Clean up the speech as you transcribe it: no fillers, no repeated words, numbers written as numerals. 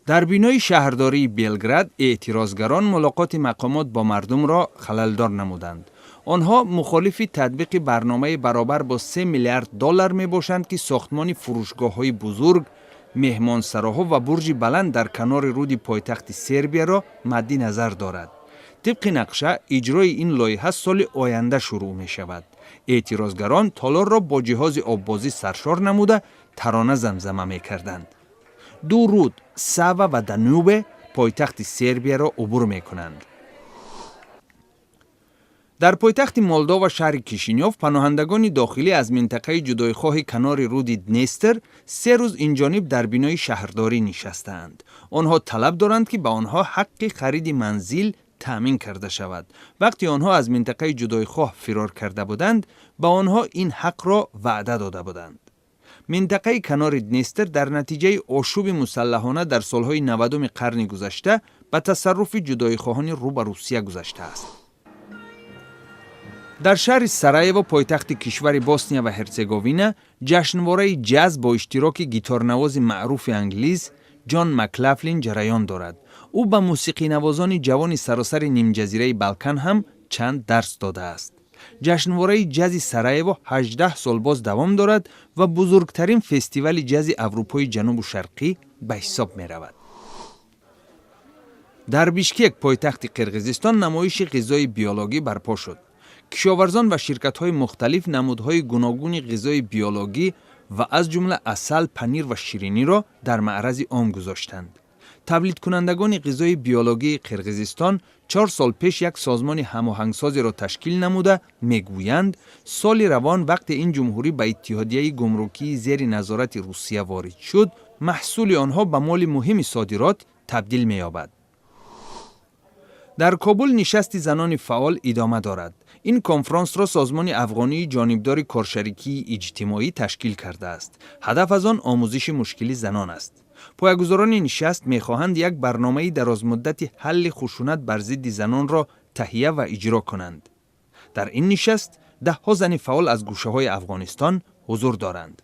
Дар бинои шаҳрдории Белград эътирозгарон мулоқоти мақомот бо мардумро халалдор намуданд. Онҳо мухолифи татбиқи барномаи баробар бо 3 миллиард доллар мебошанд, ки сохтмони фурӯшгоҳҳои бузург, меҳмонсароҳо ва бурҷи баланд дар канори руди пойтахти Сербияро мадди назар дорад. Тибқи нақша, иҷрои ин лоиҳа соли оянда шурӯъ мешавад. Эътирозгарон толорро бо ҷиҳози оббозӣ саршор намуда, тарона замзама мекарданд. Ду руд, Сава ва Данубе, пойтахти Сербияро убур мекунанд. Дар пойтахти Молдова, шаҳри Кишинёв, паноҳандагони дохилӣ аз минтақаи ҷудоихоҳи канори руди Днестр 3 рӯз инҷониб дар бинои шаҳрдорӣ нишастаанд. Онҳо талаб доранд, ки ба онҳо ҳаққи хариди манзил таъмин карда шавад. Вақте онҳо аз минтақаи ҷудоихоҳ фирор карда буданд, ба онҳо ин ҳақро ваъда дода буданд. Минтақаи канори Днестр дар натиҷаи ошӯби мусаллаҳона дар солҳои 90-уми қарни гузашта ба тасарруфи ҷудоихоҳони рӯ ба Русия гузаштааст. Дар шаҳри Сараево, пойтахти кишвари Босния ва Ҳерцеговина, ҷашнвораи ҷаз бо иштироки гиторнавози маъруфи англиз Ҷон Маклафлин ҷараён дорад. Ӯ ба мусиқинавозони ҷавони саросари нимҷазираи Балкан ҳам чанд дарс додааст. Ҷашнвораи ҷази Сараево 18 сол боз давом дорад ва бузургтарин фестивали ҷази Аврупои Ҷанубу Шарқӣ ба ҳисоб меравад. Дар Бишкек, пойтахти Қирғизистон, намоиши ғизои биологӣ барпо шуд. Кишоварзон ва ширкатҳои мухталиф намудҳои гуногуни ғизои биологӣ ва аз ҷумла асал, панир ва шириниро дар маърази ом гузоштанд. Тавлидкунандагони ғизои биологии Қирғизистон 4 сол пеш як созмони ҳамоҳангсозеро ташкил намуда, мегӯянд, соли равон, вақте ин ҷумҳурӣ ба Иттиҳодияи гумрукии зери назорати Русия ворид шуд, маҳсули онҳо ба моли муҳими содирот табдил меёбад. Дар Кобул нишасти занони фаъол идома дорад. Ин конфронсро созмони афғонии ҷонибдори коршарикии иҷтимоӣ ташкил кардааст. Ҳадаф аз он омӯзиши мушкили занон аст. Поягузорони нишаст мехоҳанд як барномаи дарозмуддати ҳалли хушунат бар зидди занонро таҳия ва иҷро кунанд. Дар ин нишаст даҳҳо зани фаъол аз гӯшаҳои Афғонистон ҳузур доранд.